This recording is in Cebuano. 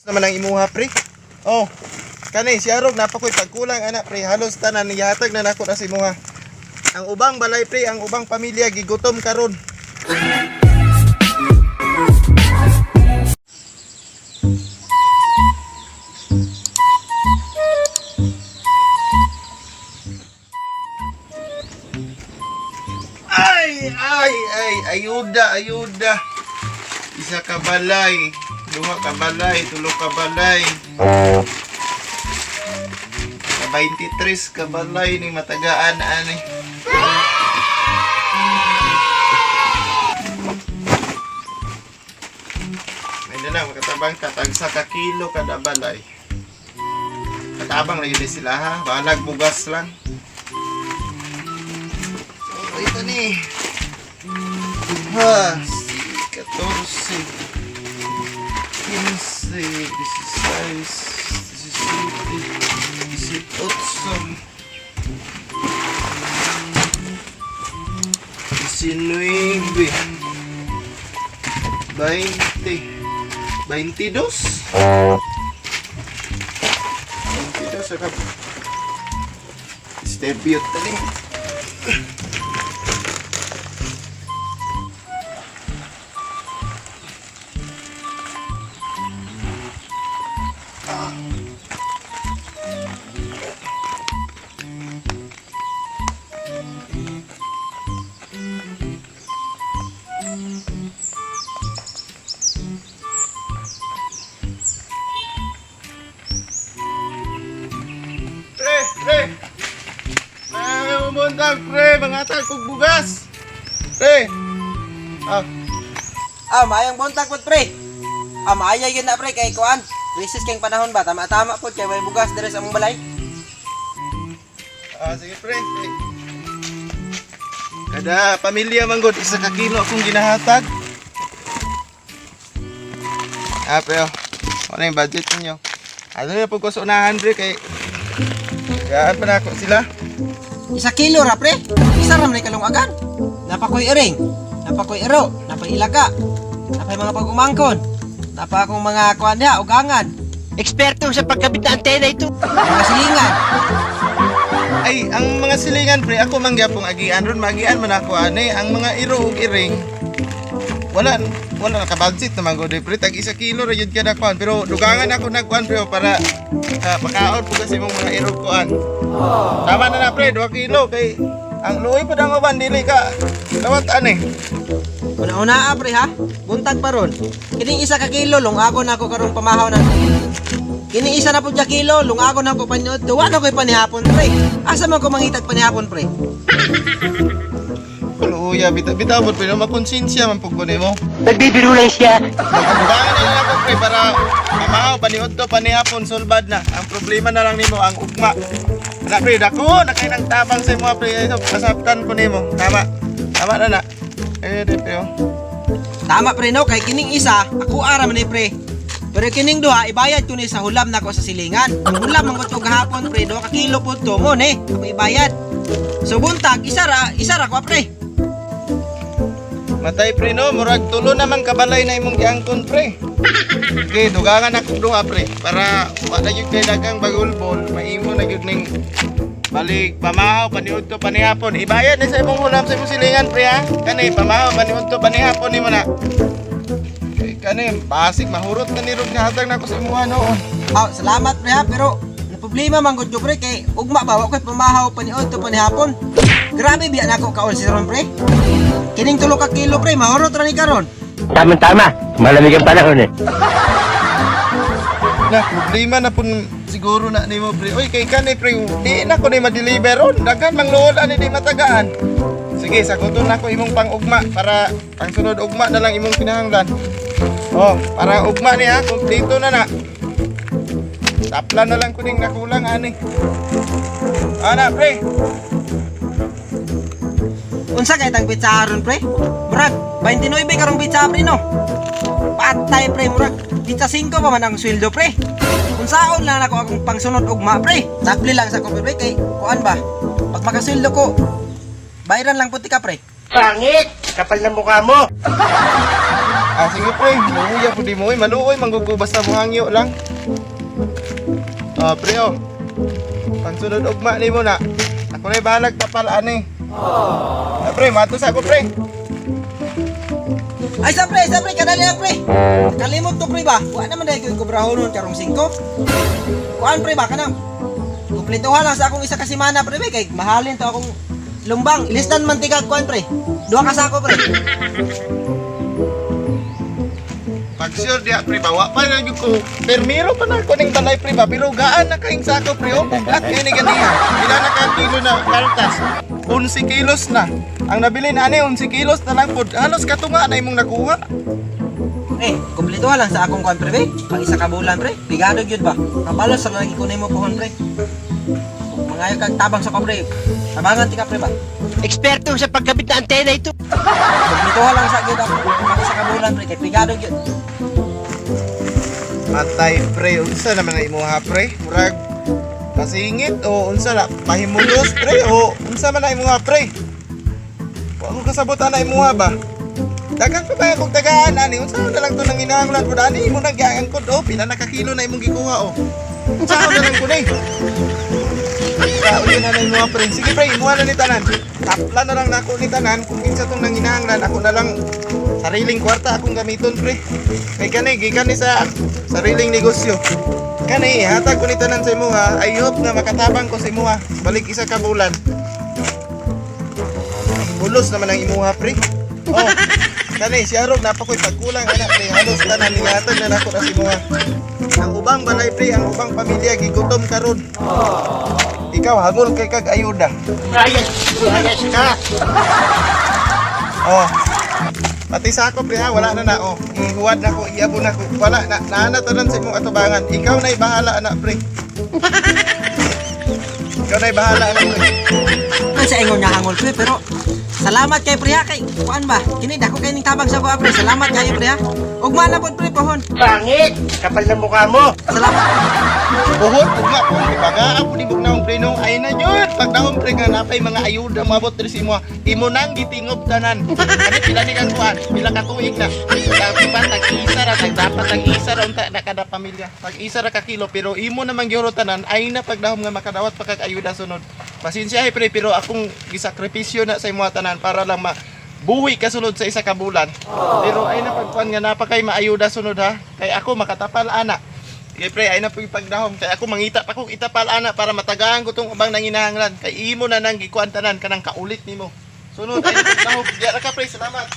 Naman ang imuha, pre. Oh. Kani si Arog napakoy pagkulang ana, pre. Halos tanan gihatag na nako na sa imuha. Ang ubang balay, pre, ang ubang pamilya gigutom karon. Ay, ay, ay, ayuda, ayuda. Isa ka balay, duha ka balay, tulo ka balay. Ka 23 ka balay ning matagaan ani. May na lang makatabang tatagsa ka kilo kada balay. Katabang lagi di sila ha, balag bugas lang. So, ito ni. Duha, 14, 15, 16, 17, 18, 19, 20, 22. 22 sa kap. Step yun tali. Pre, pre. Ay, umuntag, pre. Mga tag kog bugas. Pre. Ah, Ah, maayong buntag pod, pre. Ah, maaya yun na, pre, kay kuan. Crisis kayong panahon ba? Tama-tama pod kay way bugas diri sa among balay. Ah, sige, pre. Eh. Kada pamilya man gud isa ka kilo akong ginahatag. Ah, pre. Oh. Ano yung budget ninyo? Ano na po ko sa unahan, pre, kay Gaan pa na ako sila. Isa kilo ra, pre. Isa ra man ni kalungagan. Napakoy iring, napakoy iro, napay ilaga, napay mga pagumangkon, napa akong mga kuan niya, ugangan, Eksperto sa pagkabit ng antena ito. mga silingan. Ay, ang mga silingan, pre, ako man gyapong agian ron, magian man ako ani ang mga iro ug iring. Wala wala nakabudget naman gud eh, pre, tag isa kilo ra jud kada kuan, pero dugangan ako nagkuan, pre, para makaon po kasi imong mga iro kuan. Tama na na, pre, 2 kilo kay ang luoy pa ang uban dili ka dawat ani. Una-una ah, pre ha. Buntag pa ron. Kining isa ka kilo lungagon ako karong pamahaw na. Kining isa na pud ka kilo lungagon ako paniud. Wa na ko'y panihapon, pre. Asa man ko mangitag panihapon, pre? Luoya bitaw bitaw pud pero makonsensya man pud ko nimo. Nagbibiro lang siya. Dugangan na lang ako, pre, para pamahaw paniud to panihapon sulbad na. Ang problema na lang nimo ang ugma. Ana, pre, dako na kay nang tabang sa imo, pre, ay, masabtan ko nimo. Tama. Tama na na. Eh, di, pre, oh. Tama, pre, no, kay kining isa ako ara man ni, pre. Pero kining duha ibayad ko ni sa hulam nako sa silingan. Ang hulam man ko to gahapon, pre, 2 ka kilo po to mo ni ako ibayad. So buntag isa ra ko, pre. Matay, pre, no, murag tulo naman kabalay na imong giangkon, pre. Okay, dugangan ako duha, pre, para wala gyud kay dagang bagulbol, maimo na gyud ning balik pamahaw paniud to panihapon. Ibayad ni sa imong hulam sa imong silingan, pre, ha. Kani pamahaw paniud to panihapon nimo na. Kay kani basig mahurot na ni rog hatag nako sa imuha noon. Ah, salamat, pre, ha, pero na problema man gud ko, pre, kay ugma ba wa koy pamahaw paniud to panihapon. Grabe biya nako kaon si ron, pre. Kining tulo ka kilo, pre, mahurot ra ni karon. Tama-tama. Malamig ang panahon eh. Na problema na pun siguro na nimo, pre. Oy, kay kani, pre, di na ko ni ma-deliver ron. Daghan mang luod ani di matagaan. Sige, saguton na ko imong pang-ugma para ang sunod ugma na lang imong kinahanglan. Oh, para ugma ni ha, kompleto na na. Tapla na lang kuning nakulang ani. Ana, pre. Unsa kay tang pizza ron, pre? Murag 29 karong pizza, pre, no. Patay, pre, murag pizza 5 pa man ang sweldo, pre. Unsaon lang nako akong pangsunod ugma, pre. Tapli lang sa ko, pre, kay kuan ba? Pag makasweldo ko, bayaran lang puti ka, pre. Pangit! Kapal ng mukha mo! Ah, sige pre, luya po di mo oy, maluoy manggugo basta mo hangyo lang. Ah, pre oh. Pangsunod ugma nimo na. Ako na bahalag tapal ani. Ah, pre, mato sa ako pre. Ay sa pre, sa pre, kadali lang pre. Kalimot to pre ba? Wa naman dahil ko'y kubrahonon karong 5. Kuan pre ba kanang? Kumpletuhan lang sa akong isa ka semana pre ba kay mahalin to akong lumbang. Ilistan man tigag kuan pre. Duha ka sako pre. Pag sure diya pre ba, wa pa na gyud ko. Permiro pa na ako ning balay pre ba, pero gaan na kaing sako pre oh. Bugat kay ni ganiha. Pila na ka kilo na kaltas? 11 kilos na. Ang nabili na ani 11 kilos na lang pud. Halos katunga na imong nakuha. Eh, kumpletuhan lang sa akong kuan pre ba. Pang isa ka bulan pre. Bigado gyud ba? Kabalos sa lagi ko nimo pohon pre. Mangayo kag tabang sa ko pre. Tabangan ti ka pre ba? Eksperto sa pagkabit ng antena ito. Kumpletuhan lang sa gyud ako pang isa ka bulan pre kay bigado gyud. Matay pre, unsa naman na imuha pre? Murag pasingit o unsa na pahimulos pre o unsa man na imuha pre? Wa ko kasabot ana imuha ba? Daghang pa ba akong tagaan ani unsa na lang to nang inahanglan pud ani imo nang giangkod oh pila na ka kilo na imong gikuha oh. Unsa na lang kun eh? Sao yun na imuha pre. Sige pre, imuha na ni tanan. Tapla na lang nako ni tanan kung kinsa tong nanginahanglan ako na lang sariling kwarta akong gamiton pre. Kay kani gikan ni sa sariling negosyo. Kani hatag ko ni tanan sa imuha. I hope nga makatabang ko sa imuha. Balik isa ka bulan. Bulos naman ang imuha pre. Oh. Kani si Arog napakoy pagkulang anak pre. Halos tanan nihatag na nako na sa imuha. Ang ubang balay pre, ang ubang pamilya gigutom karon. Ikaw hangol kay kag ayuda. Layas, layas ka. Oh. Pati sa ako pre ha, wala na na oh. Ihuwad na ko, iabo na ko. Wala na, naana tanan sa imong atubangan. Ikaw na'y bahala anak pre. Ikaw na'y bahala anak pre. Ang sa ingon nga hangol pre pero salamat kay pre ha kay kuan ba kini dako kay ning tabang sa kuha pre. Salamat kayo pre ha. Ugma na pod pre pohon. Pangit! Kapal na mukha mo. Salamat. Buhot ugma po baga ako ni bugnaong pre nung ay na jud. Pagdahom pre nga napay mga ayuda moabot diri sa imo. Imo nang gitingob tanan. Kani pila ni kang kuan, pila ka tuig na. Dapat pa tag isa ra tag dapat tag isa ra unta na kada pamilya. Tag isa ra ka kilo pero imo namang gihuro tanan ay na pagdahom nga makadawat pa kag ayuda sunod. Pasensya eh, pre pero akong gisakripisyo na sa imo tanan para lang ma buhi ka sunod sa isa ka bulan. Pero ay na pagkuan nga napakay maayuda sunod ha. Kay ako makatapal ana. Sige pre, ay na po yung pagdahom. Kaya ako mangita pa kong itapal ana para matagaan ko tong ubang nanginahanglan. Kay imo na nang gikuan tanan kanang kaulit nimo. Sunod ay na pagdahom. Diya ra ka pre, salamat.